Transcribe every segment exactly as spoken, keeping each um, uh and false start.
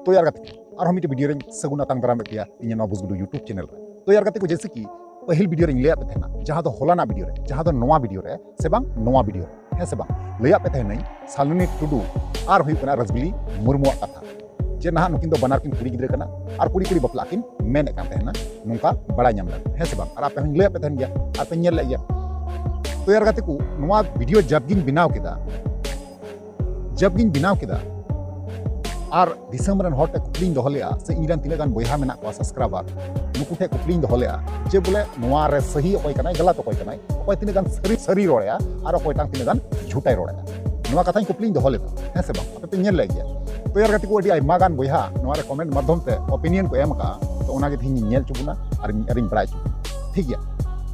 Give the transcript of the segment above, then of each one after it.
ᱛᱚ ᱭᱟᱨ ᱜᱟᱛᱮ ᱠᱚ, ᱟᱨᱦᱚᱸ ᱢᱤᱫᱴᱮᱱ ᱵᱷᱤᱰᱤᱭᱳ ᱨᱤᱧ ᱥᱟᱹᱜᱩᱱ ᱟᱛᱟᱝ ᱫᱟᱨᱟᱢᱮᱫ ᱯᱮᱭᱟ ᱤᱧᱟᱹᱜ ᱱᱚᱣᱟ ᱵᱩᱡᱽᱜᱩᱰᱩ YouTube ᱪᱮᱱᱮᱞ ᱨᱮ᱾ ᱛᱚ ᱭᱟᱨ ᱜᱟᱛᱮ ᱠᱚ, ᱡᱮᱭᱥᱮ ᱠᱤ ᱯᱟᱹᱦᱤᱞ ᱵᱷᱤᱰᱤᱭᱳ ᱨᱤᱧ ᱞᱟᱹᱭᱟᱫ ᱯᱮ ᱛᱟᱦᱮᱱᱟ, ᱡᱟᱦᱟᱸ ᱫᱚ ᱦᱚᱞᱟᱱᱟᱜ ᱵᱷᱤᱰᱤᱭᱳ ᱨᱮ, ᱡᱟᱦᱟᱸ ᱫᱚ ᱱᱚᱣᱟ ᱵᱷᱤᱰᱤᱭᱳ ᱨᱮ ᱥᱮ ᱵᱟᱝ ᱱᱚᱣᱟ ᱵᱷᱤᱰᱤᱭᱳ ᱨᱮ, ᱦᱮᱸ ᱥᱮ ᱵᱟᱝ, ᱞᱟᱹᱭᱟᱫ ᱯᱮ ᱛᱟᱦᱮᱱᱟᱹᱧ ᱥᱟᱞᱤᱱᱤ ᱴᱩᱰᱩ ᱟᱨ ᱦᱩᱭᱩᱜ ᱠᱟᱱᱟ ᱨᱟᱡᱽᱵᱤᱞᱤ ᱢᱩᱨᱢᱩᱣᱟᱜ ᱠᱟᱛᱷᱟ, ᱡᱮ ᱱᱟᱦᱟᱜ ᱱᱩᱠᱤᱱ ᱫᱚ ᱵᱟᱱᱟᱨ ᱠᱤᱱ ᱠᱩᱲᱤ ᱜᱤᱫᱽᱨᱟᱹ ᱠᱟᱱᱟ ᱟᱨ ᱠᱩᱲᱤ ᱠᱩᱲᱤ ᱵᱟᱯᱞᱟᱜ ᱠᱤᱱ ᱢᱮᱱᱮᱫ ᱠᱟᱱ ᱛᱟᱦᱮᱱᱟ, ᱱᱚᱝᱠᱟ ᱵᱟᱲᱟᱭ ᱧᱟᱢ ᱞᱮᱱᱟ, ᱦᱮᱸ ᱥᱮ ᱵᱟᱝ? ᱟᱨ ᱟᱯᱮ ᱦᱚᱸᱧ ᱞᱟᱹᱭᱟᱫ ᱯᱮ ᱛᱟᱦᱮᱱ ᱜᱮᱭᱟ ᱟᱨ ᱯᱮ ᱧᱮᱞ ᱞᱮᱫ ᱜᱮᱭᱟ᱾ ᱛᱚ ᱭᱟᱨ ᱜᱟᱛᱮ ᱠᱚ, ᱱᱚᱣᱟ ᱵᱷᱤᱰᱤᱭᱳ ᱡᱟᱵ ᱜᱤᱧ ᱵᱮᱱᱟᱣ ᱠᱮᱫᱟ, ᱡᱟᱵ ᱜᱤᱧ ᱵᱮᱱᱟᱣ ᱠᱮᱫᱟ, ᱟᱨ ᱫᱤᱥᱚᱢ ᱨᱮᱱ ᱦᱚᱲ ᱴᱷᱮᱱ ᱠᱩᱠᱞᱤᱧ ᱫᱚᱦᱚ ᱞᱮᱫᱼᱟ, ᱥᱮ ᱤᱧ ᱨᱮᱱ ᱛᱤᱱᱟᱹᱜ ᱜᱟᱱ ᱵᱚᱭᱦᱟ ᱢᱮᱱᱟᱜ ᱠᱚᱣᱟ, ᱥᱟᱵᱥᱠᱨᱟᱭᱵᱟᱨ, ᱱᱩᱠᱩ ᱴᱷᱮᱱ ᱠᱩᱠᱞᱤᱧ ᱫᱚᱦᱚ ᱞᱮᱫᱼᱟ ᱡᱮ ᱵᱚᱞᱮ ᱱᱚᱣᱟ ᱨᱮ ᱥᱟᱹᱦᱤ ᱚᱠᱚᱭ ᱠᱟᱱᱟᱭ, ᱜᱟᱞᱟᱛ ᱚᱠᱚᱭ ᱠᱟᱱᱟᱭ, ᱚᱠᱚᱭ ᱛᱤᱱᱟᱹᱜ ᱜᱟᱱ ᱥᱟᱹᱨᱤ, ᱥᱟᱹᱨᱤ ᱨᱚᱲᱮᱜᱼᱟ ᱟᱨ ᱚᱠᱚᱭᱴᱟᱝ ᱛᱤᱱᱟᱹᱜ ᱜᱟᱱ ᱡᱷᱩᱴᱟᱭ ᱨᱚᱲᱮᱜᱼᱟ᱾ ᱱᱚᱣᱟ ᱠᱟᱛᱷᱟᱧ ᱠᱩᱠᱞᱤᱧ ᱫᱚᱦᱚ ᱞᱮᱫᱟ, ᱦᱮᱸ ᱥᱮ ᱵᱟᱝ? ᱟᱯᱮ ᱯᱮ ᱧᱮᱞ ᱞᱮᱫ ᱜᱮᱭᱟ᱾ ᱛᱚ ᱭᱟᱨ ᱜᱟᱛᱮ ᱠᱚ, ᱟᱹᱰᱤ ᱟᱭᱢᱟ ᱜᱟᱱ ᱵᱚᱭᱦᱟ ᱱᱚᱣᱟ ᱨᱮ ᱠᱚᱢᱮᱱᱴ ᱢᱟᱫᱽᱫᱷᱚᱢ ᱛᱮ ᱚᱯᱤᱱᱤᱭᱚᱱ ᱠᱚ ᱮᱢ ᱟᱠᱟᱫᱼᱟ᱾ ᱛᱚ ᱚᱱᱟᱜᱮ ᱛᱮᱦᱮᱧ ᱤᱧ ᱧᱮᱞ ᱦᱚᱪᱚ ᱵᱚᱱᱟ ᱟᱨ ᱤᱧ, ᱟᱨᱤᱧ ᱵᱟᱲᱟᱭ ᱦᱚᱪᱚ ᱵᱚᱱᱟ, ᱴᱷᱤᱠ ᱜᱮᱭᱟ?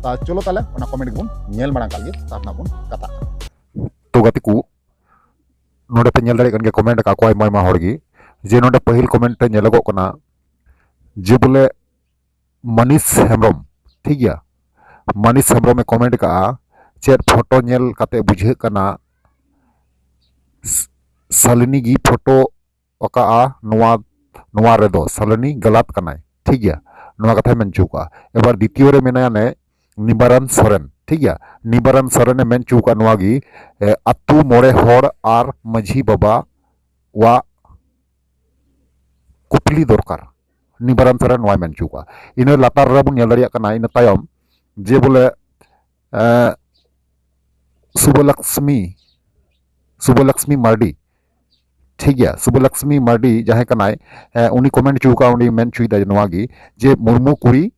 ᱛᱟ ᱪᱚᱞᱚ ᱛᱟᱦᱞᱮ ᱚᱱᱟ ᱠᱚᱢᱮᱱᱴ ᱜᱮᱵᱚᱱ ᱧᱮᱞ ᱢᱟᱲᱟᱝ ᱠᱟᱜ ᱜᱮ, ᱛᱟᱨ ᱱᱟᱜ ᱵᱚᱱ ᱠᱟᱛᱷᱟᱜ ᱠᱟᱱᱟ᱾ ᱛᱚ ᱜᱟᱛᱮ ᱠᱚ, ᱱᱚᱰᱮ ᱯᱮ ᱧᱮᱞ ᱫᱟᱲᱮᱭᱟᱜ ᱠᱟᱱ ᱜᱮᱭᱟ, ᱠᱚᱢᱮᱱᱴ ᱟᱠᱟᱫ ᱠᱚ ᱟᱭᱢᱟ ᱟᱭᱢᱟ ᱦᱚᱲ ᱜᱮ, ᱡᱮ ᱱᱚᱰᱮ ᱯᱟᱹᱦᱤᱞ ᱠᱚᱢᱮᱱᱴ ᱨᱮ ᱧᱮᱞᱚᱜᱚᱜ ᱠᱟᱱᱟ ᱡᱮ ᱵᱚᱞᱮ ᱢᱟᱱᱤᱥ ᱦᱮᱢᱵᱨᱚᱢ, ᱴᱷᱤᱠ ᱜᱮᱭᱟ, ᱢᱟᱱᱤᱥ ᱦᱮᱢᱵᱨᱚᱢ ᱮ ᱠᱚᱢᱮᱱᱴ ᱟᱠᱟᱫᱼᱟ, ᱪᱮᱫ ᱯᱷᱳᱴᱳ ᱧᱮᱞ ᱠᱟᱛᱮ ᱵᱩᱡᱷᱟᱹᱜ ᱠᱟᱱᱟ ᱥ-, ᱥᱟᱞᱤᱱᱤ ᱜᱮ ᱯᱷᱳᱴᱳ ᱟᱠᱟᱫᱼᱟ ᱱᱚᱣᱟ, ᱱᱚᱣᱟ ᱨᱮᱫᱚ ᱥᱟᱞᱤᱱᱤ ᱜᱟᱞᱟᱛ ᱠᱟᱱᱟᱭ, ᱴᱷᱤᱠ ᱜᱮᱭᱟ, ᱱᱚᱣᱟ ᱠᱟᱛᱷᱟᱭ ᱢᱮᱱ ᱦᱚᱪᱚ ᱠᱟᱜᱼᱟ᱾ ᱮᱵᱟᱨ ᱫᱤᱛᱤᱭᱚ ᱨᱮ ᱢᱮᱱᱟᱭᱟ ᱱᱮ ᱱᱤᱵᱟᱨᱟᱱ ᱥᱚᱨᱮᱱ, ᱴᱷᱤᱠ ᱜᱮᱭᱟ, ᱱᱤᱵᱟᱨᱟᱱ ᱥᱚᱨᱮᱱ ᱮ ᱢᱮᱱ ᱦᱚᱪᱚ ᱠᱟᱜᱼᱟ ᱱᱚᱣᱟ ᱜᱮ, ᱮ, ᱟᱛᱳ ᱢᱚᱬᱮ ᱦᱚᱲ ᱟᱨ ᱢᱟᱹᱡᱷᱤ ᱵᱟᱵᱟ ᱣᱟᱜ ᱠᱩᱯᱞᱤ ᱫᱚᱨᱠᱟᱨ, ᱱᱤᱵᱟᱨᱟᱱ ᱥᱚᱨᱮᱱ ᱱᱚᱣᱟᱭ ᱢᱮᱱ ᱦᱚᱪᱚ ᱠᱟᱜᱼᱟ᱾ ᱤᱱᱟᱹ ᱞᱟᱛᱟᱨ ᱨᱮᱵᱚᱱ ᱧᱮᱞ ᱫᱟᱲᱮᱭᱟᱜ ᱠᱟᱱᱟ, ᱤᱱᱟᱹ ᱛᱟᱭᱚᱢ ᱡᱮ ᱵᱚᱞᱮ, ᱮ, ᱥᱩᱵᱷᱚᱞᱚᱠᱥᱢᱤ, ᱥᱩᱵᱷᱚᱞᱚᱠᱥᱢᱤ ᱢᱟᱨᱰᱤ, ᱴᱷᱤᱠ ᱜᱮᱭᱟ, ᱥᱩᱵᱷᱚᱞᱚᱠᱥᱢᱤ ᱢᱟᱨᱰᱤ ᱡᱟᱦᱟᱸᱭ ᱠᱟᱱᱟᱭ, ᱮ, ᱩᱱᱤ ᱠᱚᱢᱮᱱᱴ ᱦᱚᱪᱚ ᱠᱟᱜᱼᱟ, ᱩᱱᱤ ᱢᱮᱱ ᱦᱚᱪᱚᱭᱮᱫᱟ ᱱᱚᱣᱟ ᱜᱮ ᱡᱮ ᱢᱩᱨᱢᱩ ᱠᱩᱲᱤ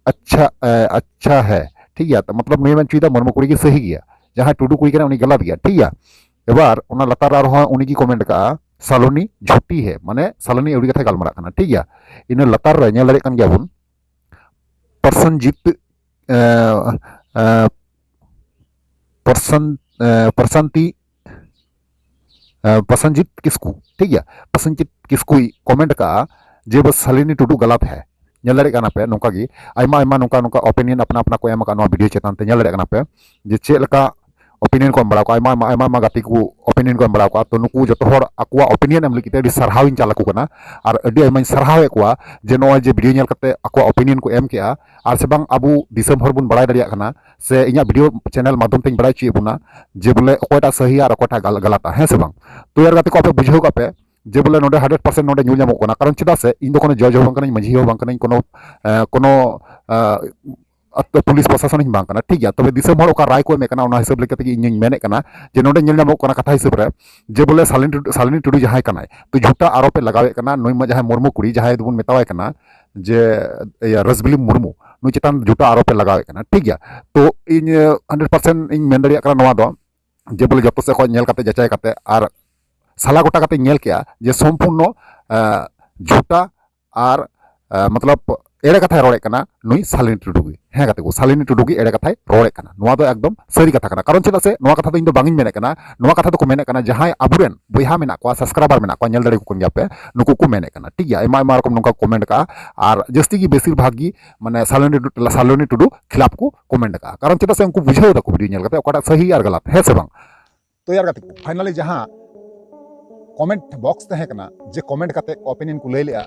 ᱟᱪᱪᱷᱟ, ᱮ, ᱟᱪᱪᱷᱟ ᱦᱮ, ᱴᱷᱤᱠ ᱜᱮᱭᱟ, ᱢᱚᱛᱞᱚᱵ ᱱᱩᱭ ᱢᱮᱱ ᱦᱚᱪᱚᱭᱮᱫᱟ ᱢᱩᱨᱢᱩ ᱠᱩᱲᱤ ᱜᱮ ᱥᱟᱹᱦᱤ ᱜᱮᱭᱟ, ᱡᱟᱦᱟᱸᱭ ᱴᱩᱰᱩ ᱠᱩᱲᱤ ᱠᱟᱱᱟᱭ ᱩᱱᱤ ᱜᱟᱞᱟᱛ ᱜᱮᱭᱟ, ᱴᱷᱤᱠ ᱜᱮᱭᱟ᱾ ᱮᱵᱟᱨ ᱚᱱᱟ ᱞᱟᱛᱟᱨ ᱨᱮ ᱟᱨᱦᱚᱸ ᱩᱱᱤ ᱜᱮ ᱠᱚᱢᱮᱱᱴ ᱠᱟᱜᱼᱟ, ᱥᱟᱞᱚᱱᱤ ᱡᱷᱩᱴᱤ ᱦᱮ, ᱢᱟᱱᱮ ᱥᱟᱞᱚᱱᱤ ᱟᱹᱣᱲᱤ ᱠᱟᱛᱷᱟᱭ ᱜᱟᱞᱢᱟᱨᱟᱜ ᱠᱟᱱᱟ, ᱴᱷᱤᱠ ᱜᱮᱭᱟ᱾ ᱤᱱᱟᱹ ᱞᱟᱛᱟᱨ ᱨᱮ ᱧᱮᱞ ᱫᱟᱲᱮᱭᱟᱜ ᱠᱟᱱ ᱜᱮᱭᱟ ᱵᱚᱱ, ᱯᱨᱚᱥᱚᱱᱡᱤᱛ, ᱮ, ᱮ, ᱯᱨᱚᱥᱟᱱ-, ᱮ, ᱯᱨᱚᱥᱟᱱᱛᱤ, ᱮ, ᱯᱨᱚᱥᱟᱱᱡᱤᱛ ᱠᱤᱥᱠᱩ, ᱴᱷᱤᱠ ᱜᱮᱭᱟ, ᱯᱨᱚᱥᱟᱱᱡᱤᱛ ᱠᱤᱥᱠᱩᱭ ᱠᱚᱢᱮᱱᱴ ᱠᱟᱜᱼᱟ ᱡᱮ ᱵᱚᱥ ᱥᱟᱞᱤᱱᱤ ᱴᱩᱰᱩ ᱜᱟᱞᱟᱛ ᱦᱮ᱾ ᱧᱮᱞ ᱫᱟᱲᱮᱭᱟᱜ ᱠᱟᱱᱟ ᱯᱮ, ᱱᱚᱝᱠᱟ ᱜᱮ ᱟᱭᱢᱟ ᱟᱭᱢᱟ ᱱᱚᱝᱠᱟ ᱱᱚᱝᱠᱟ ᱚᱯᱤᱱᱤᱭᱚᱱ ᱟᱯᱱᱟ ᱟᱯᱱᱟ ᱠᱚ ᱮᱢ ᱟᱠᱟᱫ ᱱᱚᱣᱟ ᱵᱷᱤᱰᱤᱭᱳ ᱪᱮᱛᱟᱱ ᱛᱮ᱾ ᱧᱮᱞ ᱫᱟᱲᱮᱭᱟᱜ ᱠᱟᱱᱟ ᱯᱮ ᱡᱮ ᱪᱮᱫ ᱞᱮᱠᱟ opinion ᱠᱚ ᱮᱢ ᱵᱟᱲᱟ ᱠᱚᱣᱟ, ᱟᱭᱢᱟ ᱟᱭᱢᱟ ᱟᱭᱢᱟ ᱜᱟᱛᱮ ᱠᱚ opinion ᱠᱚ ᱮᱢ ᱵᱟᱲᱟ ᱠᱚᱣᱟ᱾ ᱛᱚ ᱱᱩᱠᱩ ᱡᱚᱛᱚ ᱦᱚᱲ ᱟᱠᱚᱣᱟᱜ opinion ᱮᱢ ᱞᱟᱹᱜᱤᱫ ᱛᱮ ᱟᱹᱰᱤ ᱥᱟᱨᱦᱟᱣ ᱤᱧ ᱪᱟᱞ ᱟᱠᱚ ᱠᱟᱱᱟ, ᱟᱨ ᱟᱹᱰᱤ ᱟᱭᱢᱟᱧ ᱥᱟᱨᱦᱟᱣᱮᱫ ᱠᱚᱣᱟ ᱡᱮ ᱱᱚᱜᱼᱚᱭ ᱡᱮ video ᱧᱮᱞ ᱠᱟᱛᱮ ᱟᱠᱚᱣᱟᱜ opinion ᱠᱚ ᱮᱢ ᱠᱮᱜᱼᱟ, ᱟᱨ ᱥᱮ ᱵᱟᱝ ᱟᱵᱚ ᱫᱤᱥᱚᱢ ᱦᱚᱲ ᱵᱚᱱ ᱵᱟᱲᱟᱭ ᱫᱟᱲᱮᱭᱟᱜ ᱠᱟᱱᱟ, ᱥᱮ ᱤᱧᱟᱹᱜ video channel ᱢᱟᱫᱽᱫᱷᱚᱢ ᱛᱮᱧ ᱵᱟᱲᱟᱭ ᱦᱚᱪᱚᱭᱮᱫ ᱵᱚᱱᱟ ᱡᱮ ᱵᱚᱞᱮ ᱚᱠᱚᱭᱴᱟᱜ ᱥᱟᱹᱦᱤᱭᱟ ᱟᱨ ᱚᱠᱚᱭᱴᱟᱜ ᱜᱟᱞ-, ᱜᱟᱞᱟᱛᱟ, ᱦᱮᱸ ᱥᱮ ᱵᱟᱝ? ᱛᱚ ᱭᱟᱨ ᱜᱟᱛᱮ ᱠᱚ, ᱟᱯᱮ ᱵᱩᱡᱷᱟᱹᱣ ᱠᱟᱜ ᱯᱮ ᱡᱮ ᱵᱚᱞᱮ ᱱᱚᱰᱮ hundred percent ᱱᱚᱰᱮ ᱧᱩᱨ ᱧᱟᱢᱚᱜ ᱠᱟᱱᱟ᱾ ᱠᱟᱨᱚᱱ ᱪᱮᱫᱟᱜ ᱥᱮ ᱤᱧ ᱫᱚ ᱠᱳᱱᱳ judge ᱦᱚᱸ ᱵᱟᱝ ᱠᱟᱹᱱᱟᱹᱧ, ᱢᱟᱹᱡᱷᱤ ᱦᱚᱸ ᱵᱟᱝ ᱠᱟᱹᱱᱟᱹᱧ, ᱠᱳᱱᱳ, ᱮ, ᱠᱳᱱᱳ, ᱮ, ᱟᱛᱳ ᱯᱩᱞᱤᱥ ᱯᱨᱚᱥᱟᱥᱚᱱ ᱦᱚᱸ ᱵᱟᱝ ᱠᱟᱱᱟ, ᱴᱷᱤᱠ ᱜᱮᱭᱟ᱾ ᱛᱚᱵᱮ ᱫᱤᱥᱚᱢ ᱦᱚᱲ ᱚᱠᱟ ᱨᱟᱭ ᱠᱚ ᱮᱢᱮᱫ ᱠᱟᱱᱟ, ᱚᱱᱟ ᱦᱤᱥᱟᱹᱵ ᱞᱮᱠᱟ ᱛᱮᱜᱮ ᱤᱧᱤᱧ ᱢᱮᱱᱮᱫ ᱠᱟᱱᱟ ᱡᱮ ᱱᱚᱰᱮ ᱧᱮᱞ ᱧᱟᱢᱚᱜ ᱠᱟᱱᱟ ᱠᱟᱛᱷᱟ ᱦᱤᱥᱟᱹᱵ ᱨᱮ ᱡᱮ ᱵᱚᱞᱮ ᱥᱟᱞᱤᱱᱤ ᱴᱩᱰᱩ, ᱥᱟᱞᱤᱱᱤ ᱴᱩᱰᱩ ᱡᱟᱦᱟᱸᱭ ᱠᱟᱱᱟᱭ, ᱛᱚ ᱡᱷᱩᱴᱟ ᱟᱨᱳᱯ ᱮ ᱞᱟᱜᱟᱣᱮᱫ ᱠᱟᱱᱟ ᱱᱩᱭ ᱢᱟ, ᱡᱟᱦᱟᱸᱭ ᱢᱩᱨᱢᱩ ᱠᱩᱲᱤ, ᱡᱟᱦᱟᱸᱭ ᱫᱚᱵᱚᱱ ᱢᱮᱛᱟᱣᱟᱭ ᱠᱟᱱᱟ ᱡᱮ, ᱤᱭᱟᱹ, ᱨᱟᱡᱽᱵᱤᱞᱤ ᱢᱩᱨᱢᱩ, ᱱᱩᱭ ᱪᱮᱛᱟᱱ ᱡᱷᱩᱴᱟ ᱟᱨᱳᱯ ᱮ ᱞᱟᱜᱟᱣᱮᱫ ᱠᱟᱱᱟ, ᱴᱷᱤᱠ ᱜᱮᱭᱟ᱾ ᱛᱚ ᱤᱧ, ᱮ, hundred percent ᱤᱧ ᱢᱮᱱ ᱫᱟᱲᱮᱭᱟᱜ ᱠᱟᱱᱟ ᱱᱚᱣᱟ ᱫᱚ, ᱡᱮ ᱵᱚᱞᱮ ᱡᱚᱛᱚ ᱥᱮᱫ ᱠᱷᱚᱱ ᱧᱮᱞ ᱠᱟᱛᱮ, ᱡᱟᱪᱟᱭ ᱠᱟᱛᱮ, ᱟᱨ ᱥᱟᱞᱟ ᱜᱚᱴᱟ ᱠᱟᱛᱮ ᱧᱮᱞ ᱠᱮᱜᱼᱟ ᱡᱮ ᱥᱚᱢᱯᱩᱨᱱᱚ, ᱮ, ᱡᱷᱩᱴᱟ ᱟᱨ, ᱮ, ᱢᱚᱛᱞᱚᱵ ᱮᱲᱮ ᱠᱟᱛᱷᱟᱭ ᱨᱚᱲᱮᱫ ᱠᱟᱱᱟ ᱱᱩᱭ ᱥᱟᱞᱤᱱᱤ ᱴᱩᱰᱩ ᱜᱮ᱾ ᱦᱮᱸ ᱜᱟᱛᱮ ᱠᱚ, ᱥᱟᱞᱤᱱᱤ ᱴᱩᱰᱩ ᱜᱮ ᱮᱲᱮ ᱠᱟᱛᱷᱟᱭ ᱨᱚᱲᱮᱫ ᱠᱟᱱᱟ᱾ ᱱᱚᱣᱟ ᱫᱚ ᱮᱠᱫᱚᱢ ᱥᱟᱹᱨᱤ ᱠᱟᱛᱷᱟ ᱠᱟᱱᱟ᱾ ᱠᱟᱨᱚᱱ ᱪᱮᱫᱟᱜ ᱥᱮ ᱱᱚᱣᱟ ᱠᱟᱛᱷᱟ ᱫᱚ ᱤᱧ ᱫᱚ ᱵᱟᱝ ᱤᱧ ᱢᱮᱱᱮᱫ ᱠᱟᱱᱟ, ᱱᱚᱣᱟ ᱠᱟᱛᱷᱟ ᱫᱚᱠᱚ ᱢᱮᱱᱮᱫ ᱠᱟᱱᱟ ᱡᱟᱦᱟᱸᱭ ᱟᱵᱚᱨᱮᱱ ᱵᱚᱭᱦᱟ ᱢᱮᱱᱟᱜ ᱠᱚᱣᱟ, subscriber ᱢᱮᱱᱟᱜ ᱠᱚᱣᱟ, ᱧᱮᱞ ᱫᱟᱲᱮ ᱠᱚ ᱠᱟᱱ ᱜᱮᱭᱟ ᱯᱮ, ᱱᱩᱠᱩ ᱠᱚ ᱢᱮᱱᱮᱫ ᱠᱟᱱᱟ, ᱴᱷᱤᱠ ᱜᱮᱭᱟ᱾ ᱟᱭᱢᱟ ᱟᱭᱢᱟ ᱨᱚᱠᱚᱢ ᱱᱚᱝᱠᱟ ᱠᱚ comment ᱠᱟᱜᱼᱟ, ᱟᱨ ᱡᱟᱹᱥᱛᱤ ᱜᱮ ᱵᱮᱥᱤᱨ ᱵᱷᱟᱜᱽ ᱜᱮ ᱢᱟᱱᱮ ᱥᱟᱞᱤᱱᱤ ᱴᱩᱰᱩ, ᱥᱟᱞᱤᱱᱤ ᱴᱩᱰᱩ ᱠᱷᱤᱞᱟᱯ ᱠᱚ comment ᱠᱟᱜᱼᱟ᱾ ᱠᱟᱨᱚᱱ ᱪᱮᱫᱟᱜ ᱥᱮ ᱩᱱᱠᱩ ᱵᱩᱡᱷᱟᱹᱣ ᱫᱟᱠᱚ video ᱧᱮᱞ ᱠᱟᱛᱮ ᱚᱠᱟᱴᱟᱜ ᱥᱟᱹᱦᱤ ᱟᱨ ᱜᱟᱞᱟᱛ, ᱦᱮᱸ ᱥᱮ ᱵᱟᱝ? ᱛᱚ ᱭᱟᱨ ᱜᱟᱛᱮ ᱠᱚ, finally ᱡᱟᱦᱟᱸ comment box ᱛᱟᱦᱮᱸ ᱠᱟᱱᱟ, ᱡᱮ comment ᱠᱟᱛᱮ opinion ᱠᱚ ᱞᱟᱹᱭ ᱞᱮᱜᱼᱟ,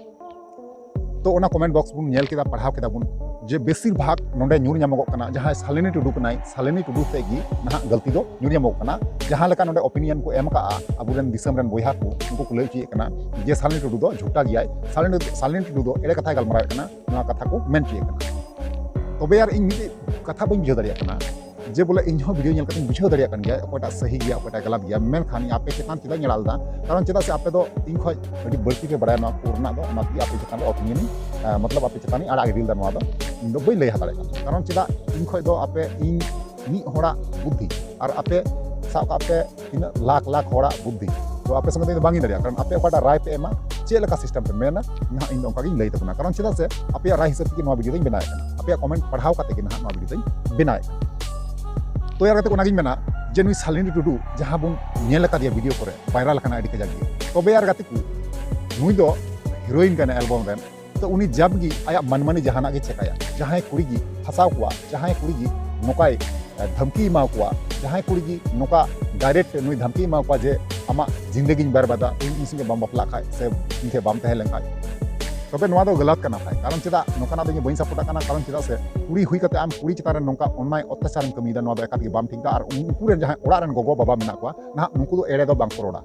ᱛᱚ ᱚᱱᱟ comment box ᱵᱚᱱ ᱧᱮᱞ ᱠᱮᱫᱟ, ᱯᱟᱲᱦᱟᱣ ᱠᱮᱫᱟ ᱵᱚᱱ, ᱡᱮ ᱵᱮᱥᱤᱨ ᱵᱷᱟᱜᱽ ᱱᱚᱰᱮ ᱧᱩᱨ ᱧᱟᱢᱚᱜᱚᱜ ᱠᱟᱱᱟ, ᱡᱟᱦᱟᱸᱭ ᱥᱟᱞᱤᱱᱤ ᱴᱩᱰᱩ ᱠᱟᱱᱟᱭ, ᱥᱟᱞᱤᱱᱤ ᱴᱩᱰᱩ ᱥᱮᱫ ᱜᱮ ᱱᱟᱦᱟᱜ ᱜᱟᱹᱞᱛᱤ ᱫᱚ ᱧᱩᱨ ᱧᱟᱢᱚᱜ ᱠᱟᱱᱟ᱾ ᱡᱟᱦᱟᱸ ᱞᱮᱠᱟ ᱱᱚᱰᱮ opinion ᱠᱚ ᱮᱢ ᱠᱟᱜᱼᱟ ᱟᱵᱚᱨᱮᱱ ᱫᱤᱥᱚᱢ ᱨᱮᱱ ᱵᱚᱭᱦᱟ ᱠᱚ, ᱩᱱᱠᱩ ᱠᱚ ᱞᱟᱹᱭ ᱦᱚᱪᱚᱭᱮᱫ ᱠᱟᱱᱟ ᱡᱮ ᱥᱟᱞᱤᱱᱤ ᱴᱩᱰᱩ ᱫᱚ ᱡᱷᱩᱴᱟ ᱜᱮᱭᱟᱭ, ᱥᱟᱞᱤᱱᱤ, ᱥᱟᱞᱤᱱᱤ ᱴᱩᱰᱩ ᱫᱚ ᱮᱲᱮ ᱠᱟᱛᱷᱟᱭ ᱜᱟᱞᱢᱟᱨᱟᱣᱮᱫ ᱠᱟᱱᱟ, ᱱᱚᱣᱟ ᱠᱟᱛᱷᱟ ᱠᱚ ᱢᱮᱱ ᱦᱚᱪᱚᱭᱮᱫ ᱠᱟᱱᱟ᱾ ᱛᱚᱵᱮ ᱟᱨ ᱤᱧ ᱢᱤᱫᱴᱮᱡ ᱠᱟᱛᱷᱟ ᱵᱟᱹᱧ ᱵᱩᱡᱷᱟᱹᱣ ᱫᱟᱲᱮᱭᱟᱜ ᱠᱟᱱᱟ, ᱡᱮ ᱵᱚᱞᱮ ᱤᱧ ᱦᱚᱸ video ᱧᱮᱞ ᱠᱟᱛᱮᱧ ᱵᱩᱡᱷᱟᱹᱣ ᱫᱟᱲᱮᱭᱟᱜ ᱠᱟᱱ ᱜᱮᱭᱟ ᱚᱠᱚᱭᱴᱟᱜ ᱥᱟᱹᱦᱤ ᱜᱮᱭᱟ, ᱚᱠᱚᱭᱴᱟᱜ ᱜᱟᱞᱟᱛ ᱜᱮᱭᱟ, ᱢᱮᱱᱠᱷᱟᱱ ᱤᱧ ᱟᱯᱮ ᱪᱮᱛᱟᱱ ᱪᱮᱫᱟᱜ ᱤᱧ ᱟᱲᱟᱜ ᱞᱮᱫᱟ? ᱠᱟᱨᱚᱱ ᱪᱮᱫᱟᱜ ᱥᱮ ᱟᱯᱮ ᱫᱚ ᱤᱧ ᱠᱷᱚᱡ ᱟᱹᱰᱤ ᱵᱟᱹᱲᱛᱤ ᱯᱮ ᱵᱟᱲᱟᱭᱟ ᱱᱚᱣᱟ ᱠᱚ ᱨᱮᱱᱟᱜ ᱫᱚ, ᱚᱱᱟᱛᱮ ᱟᱯᱮ ᱪᱮᱛᱟᱱ ᱨᱮ opinion ᱤᱧ, ᱟᱸ, ᱢᱚᱛᱞᱚᱵ ᱟᱯᱮ ᱪᱮᱛᱟᱱ ᱤᱧ ᱟᱲᱟᱜ ᱜᱤᱰᱤ ᱞᱮᱫᱟ᱾ ᱱᱚᱣᱟ ᱫᱚ ᱤᱧ ᱫᱚ ᱵᱟᱹᱧ ᱞᱟᱹᱭ ᱦᱟᱛᱟᱲᱮᱫ ᱠᱟᱱ ᱛᱟᱦᱮᱸᱫ᱾ ᱠᱟᱨᱚᱱ ᱪᱮᱫᱟᱜ ᱤᱧ ᱠᱷᱚᱡ ᱫᱚ ᱟᱯᱮ, ᱤᱧ ᱢᱤᱫ ᱦᱚᱲᱟᱜ ᱵᱩᱫᱽᱫᱷᱤ ᱟᱨ ᱟᱯᱮ ᱥᱟᱵ ᱠᱟᱜ ᱯᱮ ᱛᱤᱱᱟᱹᱜ ᱞᱟᱠᱷ ᱞᱟᱠᱷ ᱦᱚᱲᱟᱜ ᱵᱩᱫᱽᱫᱷᱤ, ᱛᱚ ᱟᱯᱮ ᱥᱚᱸᱜᱮ ᱫᱚ ᱤᱧ ᱫᱚ ᱵᱟᱝ ᱤᱧ ᱫᱟᱲᱮᱭᱟᱜᱼᱟ᱾ ᱠᱟᱨᱚᱱ ᱟᱯᱮ ᱚᱠᱟᱴᱟᱜ ᱨᱟᱭ ᱯᱮ ᱮᱢᱟ, ᱪᱮᱫ ᱞᱮᱠᱟ system ᱯᱮ ᱢᱮᱱᱟ, ᱱᱟᱦᱟᱜ ᱤᱧ ᱫᱚ ᱚᱱᱠᱟ ᱜᱤᱧ ᱞᱟᱹᱭ ᱛᱟᱵᱚᱱᱟ᱾ ᱠᱟᱨᱚᱱ ᱪᱮᱫᱟᱜ ᱥᱮ ᱟᱯᱮᱭᱟᱜ ᱨᱟᱭ ᱦᱤᱥᱟᱹᱵ ᱛᱮᱜᱮ ᱱᱚᱣᱟ video ᱫᱚᱧ ᱵᱮᱱᱟᱣᱮᱫ ᱠᱟᱱᱟ, ᱟᱯᱮᱭᱟᱜ comment ᱯᱟᱲᱦᱟᱣ ᱠᱟᱛᱮ ᱜᱮ ᱱᱟᱦᱟᱜ ᱱᱚᱣᱟ video ᱫᱚᱧ ᱵᱮᱱᱟᱣᱮᱫ ᱠᱟᱱᱟ᱾ ᱛᱚ ᱭᱟᱨ ᱜᱟᱛᱮ ᱠᱚ, ᱚᱱᱟᱜᱤᱧ ᱢᱮᱱᱟ ᱡᱮ ᱱᱩᱭ ᱥᱟᱞᱤᱱᱤ ᱴᱩᱰᱩ ᱡᱟᱦᱟᱸ ᱵᱚᱱ ᱧᱮᱞ ᱟᱠᱟᱫᱮᱭᱟ video ᱠᱚᱨᱮ, viral ᱟᱠᱟᱱᱟ ᱟᱹᱰᱤ ᱠᱟᱡᱟᱠ ᱜᱮ, ᱛᱚᱵᱮ ᱭᱟᱨ ᱜᱟᱛᱮ ᱠᱚ, ᱱᱩᱭ ᱫᱚ heroine ᱠᱟᱱᱟᱭ album ᱨᱮᱱ᱾ ᱛᱚ ᱩᱱᱤ ᱡᱟᱵ ᱜᱮ ᱟᱭᱟᱜ ᱢᱟᱱᱢᱟᱱᱤ ᱡᱟᱦᱟᱱᱟᱜ ᱜᱮ ᱪᱮᱠᱟᱭᱟ, ᱡᱟᱦᱟᱸᱭ ᱠᱩᱲᱤ ᱜᱮ ᱯᱷᱟᱸᱥᱟᱣ ᱠᱚᱣᱟ, ᱡᱟᱦᱟᱸᱭ ᱠᱩᱲᱤ ᱜᱮ ᱱᱚᱝᱠᱟᱭ, ᱮ, ᱫᱷᱟᱢᱠᱤ ᱮᱢᱟ ᱠᱚᱣᱟ, ᱡᱟᱦᱟᱸᱭ ᱠᱩᱲᱤ ᱜᱮ ᱱᱚᱝᱠᱟ ᱰᱟᱭᱨᱮᱠᱴ ᱱᱩᱭ ᱫᱷᱟᱢᱠᱤ ᱮᱢᱟ ᱠᱚᱣᱟ ᱡᱮ ᱟᱢᱟᱜ ᱡᱤᱱᱫᱮᱜᱤᱧ ᱵᱟᱨᱵᱟᱫᱟ, ᱤᱧ ᱤᱧ ᱥᱚᱸᱜᱮ ᱵᱟᱢ ᱵᱟᱯᱞᱟᱜ ᱠᱷᱟᱡ ᱥᱮ ᱤᱧ ᱴᱷᱮᱱ ᱵᱟᱢ ᱛᱟᱦᱮᱸ ᱞᱮᱱ ᱠᱷᱟᱡ, ᱛᱚᱵᱮ ᱱᱚᱣᱟ ᱫᱚ ᱜᱟᱞᱟᱛ ᱠᱟᱱᱟ ᱵᱷᱟᱭ᱾ ᱠᱟᱨᱚᱱ ᱪᱮᱫᱟᱜ ᱱᱚᱝᱠᱟᱱᱟᱜ ᱫᱚ ᱤᱧ ᱵᱟᱹᱧ ᱥᱟᱯᱳᱨᱴᱟᱜ ᱠᱟᱱᱟ? ᱠᱟᱨᱚᱱ ᱪᱮᱫᱟᱜ ᱥᱮ ᱠᱩᱲᱤ ᱦᱩᱭ ᱠᱟᱛᱮ ᱟᱢ ᱠᱩᱲᱤ ᱪᱮᱛᱟᱱ ᱨᱮ ᱱᱚᱝᱠᱟ ᱚᱱᱱᱟᱭ ᱚᱛᱛᱟᱪᱟᱨᱮᱢ ᱠᱟᱹᱢᱤᱭᱮᱫᱟ, ᱱᱚᱣᱟ ᱫᱚ ᱮᱠᱟᱞ ᱜᱮ ᱵᱟᱢ ᱴᱷᱤᱠ ᱫᱟ᱾ ᱟᱨ ᱩᱱᱠᱩ ᱨᱮᱱ ᱡᱟᱦᱟᱸᱭ ᱚᱲᱟᱜ ᱨᱮᱱ ᱜᱚᱜᱚ ᱵᱟᱵᱟ ᱢᱮᱱᱟᱜ ᱠᱚᱣᱟ, ᱱᱟᱦᱟᱜ ᱱᱩᱠᱩ ᱫᱚ ᱮᱲᱮ ᱫᱚ ᱵᱟᱝ ᱠᱚ ᱨᱚᱲᱟ,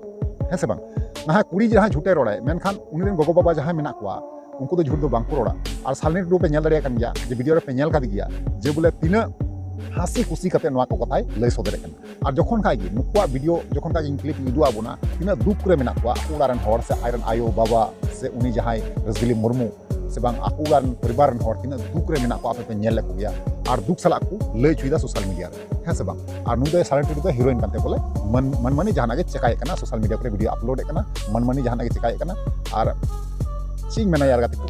ᱦᱮᱸ ᱥᱮ ᱵᱟᱝ? ᱱᱟᱦᱟᱜ ᱠᱩᱲᱤ ᱡᱟᱦᱟᱸᱭ ᱡᱷᱩᱴᱮ ᱨᱚᱲᱟᱭ, ᱢᱮᱱᱠᱷᱟᱱ ᱩᱱᱤ ᱨᱮᱱ ᱜᱚᱜᱚ ᱵᱟᱵᱟ ᱡᱟᱦᱟᱸᱭ ᱢᱮᱱᱟᱜ ᱠᱚᱣᱟ, ᱩᱱᱠᱩ ᱫᱚ ᱡᱷᱩᱴ ᱫᱚ ᱵᱟᱝ ᱠᱚ ᱨᱚᱲᱟ᱾ ᱟᱨ ᱥᱟᱞᱱᱤ ᱴᱩᱰᱩ ᱯᱮ ᱧᱮᱞ ᱫᱟᱲᱮᱭᱟᱜ ᱠᱟᱱ ᱜᱮᱭᱟ ᱡᱮ ᱵᱷᱤᱰᱤᱭᱳ ᱨᱮ ᱯᱮ ᱧᱮᱞ ᱠᱟᱫᱮ ᱜᱮᱭᱟ ᱡᱮ ᱵᱚᱞᱮ ᱛᱤᱱᱟᱹᱜ ᱦᱟᱹᱥᱤ ᱠᱩᱥᱤ ᱠᱟᱛᱮ ᱱᱚᱣᱟ ᱠᱚ ᱠᱟᱛᱷᱟᱭ ᱞᱟᱹᱭ ᱥᱚᱫᱚᱨᱮᱫ ᱠᱟᱱᱟ᱾ ᱟᱨ ᱡᱚᱠᱷᱚᱱ ᱠᱷᱟᱡ ᱜᱮ ᱱᱩᱠᱩᱣᱟᱜ ᱵᱷᱤᱰᱤᱭᱳ, ᱡᱚᱠᱷᱚᱱ ᱠᱷᱟᱡ ᱜᱮ ᱤᱧ ᱠᱞᱤᱯ ᱤᱧ ᱩᱫᱩᱜ ᱟᱵᱚᱱᱟ, ᱛᱤᱱᱟᱹᱜ ᱫᱩᱠ ᱨᱮ ᱢᱮᱱᱟᱜ ᱠᱚᱣᱟ ᱟᱠᱚ ᱚᱲᱟᱜ ᱨᱮᱱ ᱦᱚᱲ ᱥᱮ ᱟᱡ ᱨᱮᱱ ᱟᱭᱳ ᱵᱟᱵᱟ ᱥᱮ ᱩᱱᱤ ᱡᱟᱦᱟᱸᱭ ᱨᱟᱡᱽᱜᱤᱞᱤ ᱢᱩᱨᱢᱩ ᱥᱮ ᱵᱟᱝ ᱟᱠᱚ ᱚᱲᱟᱜ ᱨᱮᱱ ᱯᱚᱨᱤᱵᱟᱨ ᱨᱮᱱ ᱦᱚᱲ ᱛᱤᱱᱟᱹᱜ ᱫᱩᱠ ᱨᱮ ᱢᱮᱱᱟᱜ ᱠᱚᱣᱟ ᱟᱯᱮ ᱯᱮ ᱧᱮᱞ ᱞᱮᱫ ᱠᱚᱜᱮᱭᱟ᱾ ᱟᱨ ᱫᱩᱠ ᱥᱟᱞᱟᱜ ᱠᱚ ᱞᱟᱹᱭ ᱦᱚᱪᱚᱭᱮᱫᱟ ᱥᱳᱥᱟᱞ ᱢᱤᱰᱤᱭᱟ ᱨᱮ, ᱦᱮᱸ ᱥᱮ ᱵᱟᱝ? ᱟᱨ ᱱᱩᱭ ᱫᱚ ᱥᱟᱞᱱᱤ ᱴᱩᱰᱩ ᱫᱚ ᱦᱤᱨᱳᱭᱤᱱ ᱠᱟᱱ ᱛᱮ ᱵᱚᱞᱮ ᱢᱟᱹᱱ ᱢᱟᱹᱱᱢᱟᱹᱱᱤ ᱡᱟᱦᱟᱱᱟᱜ ᱜᱮ ᱪᱮᱠᱟᱭᱮᱫ ᱠᱟᱱᱟ, ᱥᱳᱥᱟᱞ ᱢᱤᱰᱤᱭᱟ ᱠᱚᱨᱮ ᱵᱷᱤᱰᱤᱭᱳ ᱟᱯᱞᱳᱰ ᱮᱫ ᱠᱟᱱᱟ, ᱢᱟᱹᱱᱢᱟᱹᱱᱤ ᱡᱟᱦᱟᱱᱟᱜ ᱜᱮ ᱪᱮᱠᱟᱭᱮᱫ ᱠᱟᱱᱟ᱾ ᱟᱨ ᱪᱮᱫ ᱤᱧ ᱢᱮᱱᱟ ᱭᱟᱨ ᱜᱟᱛᱮ ᱠᱚ,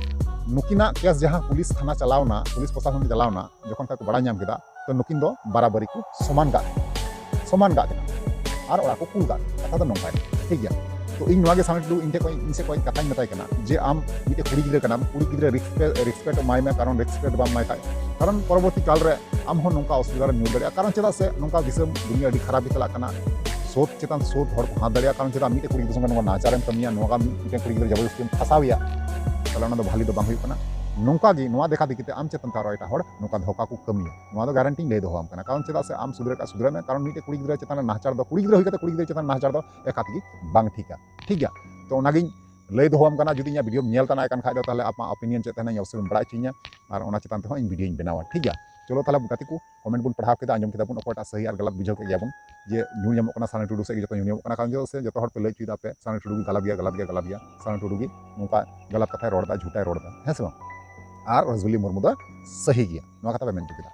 ᱱᱩᱠᱤᱱᱟᱜ ᱠᱮᱥ ᱡᱟᱦᱟᱸ ᱯᱩᱞᱤᱥ ᱛᱷᱟᱱᱟ ᱪᱟᱞᱟᱣᱱᱟ, ᱯᱩᱞᱤᱥ ᱯᱨᱚᱥᱟᱥᱚᱱ ᱴᱷᱮᱱ ᱪᱟᱞᱟᱣᱱᱟ, ᱡᱚᱠᱷᱚᱱ ᱠᱷᱟᱡ ᱠᱚ ᱵᱟᱲᱟᱭ ᱧᱟᱢ ᱠᱮᱫᱟ, ᱛᱚ ᱱᱩᱠᱤᱱ ᱫᱚ ᱵᱟᱨᱟᱵᱟᱨᱤ ᱠᱚ ᱥᱚᱢᱟᱱ ᱠᱟᱜ ᱠᱤᱱᱟ, ᱥᱚᱢᱟᱱ ᱠᱟᱜ ᱠᱤᱱᱟ ᱟᱨ ᱚᱲᱟᱜ ᱠᱚ ᱠᱩᱞ ᱠᱟᱜ ᱠᱤᱱᱟ᱾ ᱠᱟᱛᱷᱟ ᱫᱚ ᱱᱚᱝᱠᱟ ᱭᱮᱱᱟ, ᱴᱷᱤᱠ ᱜᱮᱭᱟ? ᱛᱚ ᱤᱧ ᱱᱚᱣᱟ ᱜᱮ ᱥᱟᱞᱱᱤ ᱴᱩᱰᱩ ᱤᱧ ᱴᱷᱮᱱ ᱠᱷᱚᱱ, ᱤᱧ ᱥᱮᱫ ᱠᱷᱚᱱ ᱠᱟᱛᱷᱟᱧ ᱢᱮᱛᱟᱭ ᱠᱟᱱᱟ ᱡᱮ ᱟᱢ ᱢᱤᱫᱴᱮᱡ ᱠᱩᱲᱤ ᱜᱤᱫᱽᱨᱟᱹ ᱠᱟᱱᱟᱢ, ᱠᱩᱲᱤ ᱜᱤᱫᱽᱨᱟᱹ ᱨᱮᱥᱯᱮᱠᱴ ᱮᱢᱟᱭ ᱢᱮ, ᱠᱟᱨᱚᱱ ᱨᱮᱥᱯᱮᱠᱴ ᱵᱟᱢ ᱮᱢᱟᱭ ᱠᱷᱟᱡ, ᱠᱟᱨᱚᱱ ᱯᱚᱨᱚᱵᱚᱨᱛᱤ ᱠᱟᱞ ᱨᱮ ᱟᱢ ᱦᱚᱸ ᱱᱚᱝᱠᱟ ᱚᱥᱩᱵᱤᱫᱷᱟ ᱨᱮᱢ ᱧᱩᱨ ᱫᱟᱲᱮᱭᱟᱜᱼᱟ᱾ ᱠᱟᱨᱚᱱ ᱪᱮᱫᱟᱜ ᱥᱮ ᱱᱚᱝᱠᱟ ᱫᱤᱥᱚᱢ ᱫᱩᱱᱤᱭᱟᱹ ᱟᱹᱰᱤ ᱠᱷᱟᱨᱟᱯ ᱜᱮ ᱪᱟᱞᱟᱜ ᱠᱟᱱᱟ, ᱥᱳᱫ ᱪᱮᱛᱟᱱ ᱥᱳᱫ ᱦᱚᱲ ᱠᱚ ᱦᱟᱛ ᱫᱟᱲᱮᱭᱟᱜᱼᱟ᱾ ᱠᱟᱨᱚᱱ ᱪᱮᱫᱟᱜ ᱢᱤᱫᱴᱮᱡ ᱠᱩᱲᱤ ᱜᱤᱫᱽᱨᱟᱹ ᱥᱚᱸᱜᱮ ᱱᱚᱝᱠᱟ ᱱᱟᱦᱟᱪᱟᱨᱮᱢ ᱠᱟᱹᱢᱤᱭᱟ, ᱱᱚᱝᱠᱟ ᱢᱤᱫᱴᱮᱱ ᱠᱩᱲᱤ ᱜᱤᱫᱽᱨᱟᱹ ᱡᱚᱵᱚᱨᱫᱚᱥᱛᱤᱢ ᱯᱷᱟᱸᱥᱟᱣᱮᱭᱟ, ᱛᱟᱦᱚᱞᱮ ᱚᱱᱟ ᱫᱚ ᱵᱷᱟᱞᱤ ᱫᱚ ᱵᱟᱝ ᱦᱩᱭᱩᱜ ᱠᱟᱱᱟ᱾ ᱱᱚᱝᱠᱟ ᱜᱮ ᱱᱚᱣᱟ ᱫᱮᱠᱷᱟ ᱫᱮᱠᱷᱤ ᱛᱮ ᱟᱢ ᱪᱮᱛᱟᱱ ᱛᱮ ᱟᱨᱚ ᱮᱴᱟᱜ ᱦᱚᱲ ᱱᱚᱝᱠᱟ ᱫᱷᱳᱠᱟ ᱠᱚ ᱠᱟᱹᱢᱤᱭᱟ, ᱱᱚᱣᱟ ᱫᱚ ᱜᱟᱨᱮᱱᱴᱤᱧ ᱞᱟᱹᱭ ᱫᱚᱦᱚ ᱟᱢ ᱠᱟᱱᱟ᱾ ᱠᱟᱨᱚᱱ ᱪᱮᱫᱟᱜ ᱥᱮ ᱟᱢ ᱥᱩᱫᱷᱨᱟᱹᱜ ᱠᱷᱟᱡ ᱥᱩᱫᱷᱨᱟᱹᱜ ᱢᱮ, ᱠᱟᱨᱚᱱ ᱢᱤᱫᱴᱮᱡ ᱠᱩᱲᱤ ᱜᱤᱫᱽᱨᱟᱹ ᱪᱮᱛᱟᱱ ᱨᱮ ᱱᱟᱦᱟᱪᱟᱨ ᱫᱚ, ᱠᱩᱲᱤ ᱜᱤᱫᱽᱨᱟᱹ ᱦᱩᱭ ᱠᱟᱛᱮ ᱠᱩᱲᱤ ᱜᱤᱫᱽᱨᱟᱹ ᱪᱮᱛᱟᱱ ᱨᱮ ᱱᱟᱦᱟᱪᱟᱨ ᱫᱚ ᱮᱠᱟᱞ ᱛᱮᱜᱮ ᱵᱟᱝ ᱴᱷᱤᱠᱟ, ᱴᱷᱤᱠ ᱜᱮᱭᱟ? ᱛᱚ ᱚᱱᱟᱜᱤᱧ ᱞᱟᱹᱭ ᱫᱚᱦᱚ ᱟᱢ ᱠᱟᱱᱟ᱾ ᱡᱩᱫᱤ ᱤᱧᱟᱹᱜ ᱵᱷᱤᱰᱤᱭᱳᱢ ᱧᱮᱞ ᱛᱟᱱᱟ ᱠᱟᱱ ᱠᱷᱟᱡ ᱫᱚ, ᱛᱟᱦᱚᱞᱮ ᱟᱢᱟᱜ ᱚᱯᱤᱱᱤᱭᱚᱱ ᱪᱮᱫ ᱛᱟᱦᱮᱱᱟ, ᱤᱧ ᱚᱵᱚᱥᱥᱳᱭ ᱵᱟᱲᱟᱭ ᱦᱚᱪᱚᱧᱟ, ᱟᱨ ᱚᱱᱟ ᱪᱮᱛᱟᱱ ᱛᱮᱦᱚᱸ ᱤᱧ ᱵᱷᱤᱰᱤᱭᱳᱧ ᱵᱮᱱᱟᱣᱟ, ᱴᱷᱤᱠ ᱜᱮᱭᱟ? ᱪᱚᱞᱚ ᱛᱟᱦᱚᱞᱮ ᱜᱟᱛᱮ ᱠᱚ, ᱠᱚᱢᱮᱱᱴ ᱵᱚᱱ ᱯᱟᱲᱦᱟᱣ ᱠᱮᱫᱟ, ᱟᱸᱡᱚᱢ ᱠᱮᱫᱟ ᱵᱚᱱ, ᱚᱠᱚᱭᱴᱟᱜ ᱥᱟᱹᱦᱤ ᱟᱨ ᱜᱟᱞᱟᱛ ᱵᱩᱡᱷᱟᱹᱣ ᱠᱮᱫ ᱜᱮᱭᱟ ᱵᱚᱱ, ᱡᱮ ᱧᱩᱨ ᱧᱟᱢᱚᱜ ᱠᱟᱱᱟ ᱥᱟᱞᱱᱤ ᱴᱩᱰᱩ ᱥᱮᱫ ᱜᱮ ᱡᱚᱛᱚ ᱧᱩᱨ ᱧᱟᱢᱚᱜ ᱠᱟᱱᱟ᱾ ᱠᱟᱨᱚᱱ ᱪᱮᱫᱟᱜ ᱥᱮ ᱡᱚᱛᱚ ᱦᱚᱲ ᱯᱮ ᱞᱟᱹᱭ ᱦᱚᱪᱚᱭᱮᱫᱟ ᱯᱮ ᱥᱟᱞᱱᱤ ᱴᱩᱰᱩ ᱜᱮ ᱜᱟᱞᱟᱛ ᱜᱮᱭᱟ, ᱜᱟᱞᱟᱛ ᱜᱮᱭᱟ, ᱥᱟᱞᱱᱤ ᱴᱩᱰᱩ ᱜᱮ ᱱᱚᱝᱠᱟ ᱜᱟᱞᱟᱛ ᱠᱟᱛᱷᱟᱭ ᱨᱚᱲ ᱮᱫᱟ, ᱡᱷᱩᱴᱟᱭ ᱨᱚᱲ ᱮᱫᱟ, ᱦᱮᱸ ᱥᱮ ᱵᱟᱝ? ᱟᱨ ᱨᱟᱡᱽᱵᱟᱹᱞᱤ ᱢᱩᱨᱢᱩ ᱫᱚ ᱥᱟᱹᱦᱤ ᱜᱮᱭᱟ, ᱱᱚᱣᱟ ᱠᱟᱛᱷᱟ ᱯᱮ ᱢᱮᱱ ᱦᱚᱪᱚ ᱠᱮᱫᱟ᱾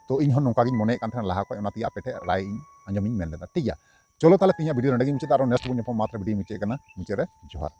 ᱛᱚ ᱤᱧ ᱦᱚᱸ ᱱᱚᱝᱠᱟ ᱜᱤᱧ ᱢᱚᱱᱮᱭᱮᱫ ᱠᱟᱱ ᱛᱟᱦᱮᱱᱟ ᱞᱟᱦᱟ ᱠᱷᱚᱱ, ᱚᱱᱟ ᱛᱮᱜᱮ ᱟᱯᱮ ᱴᱷᱮᱱ ᱨᱟᱭ ᱤᱧ ᱟᱸᱡᱚᱢ ᱤᱧ ᱢᱮᱱ ᱞᱮᱫᱟ, ᱴᱷᱤᱠ ᱜᱮᱭᱟ? ᱪᱚᱞᱚ ᱛᱟᱦᱚᱞᱮ ᱛᱮᱦᱮᱧᱟᱜ ᱵᱷᱤᱰᱤᱭᱳ ᱱᱚᱰᱮ ᱜᱤᱧ ᱢᱩᱪᱟᱹᱫᱟ, ᱟᱨᱚ ᱱᱮᱠᱥᱴ ᱵᱚᱱ ᱧᱟᱯᱟᱢ᱾ ᱢᱟ ᱛᱟᱦᱚᱞᱮ ᱵᱷᱤᱰᱤᱭᱳ ᱢᱩᱪᱟᱹᱫ ᱠᱟᱱᱟ, ᱢᱩᱪᱟᱹᱫ ᱨᱮ ᱡᱚᱦᱟᱨ᱾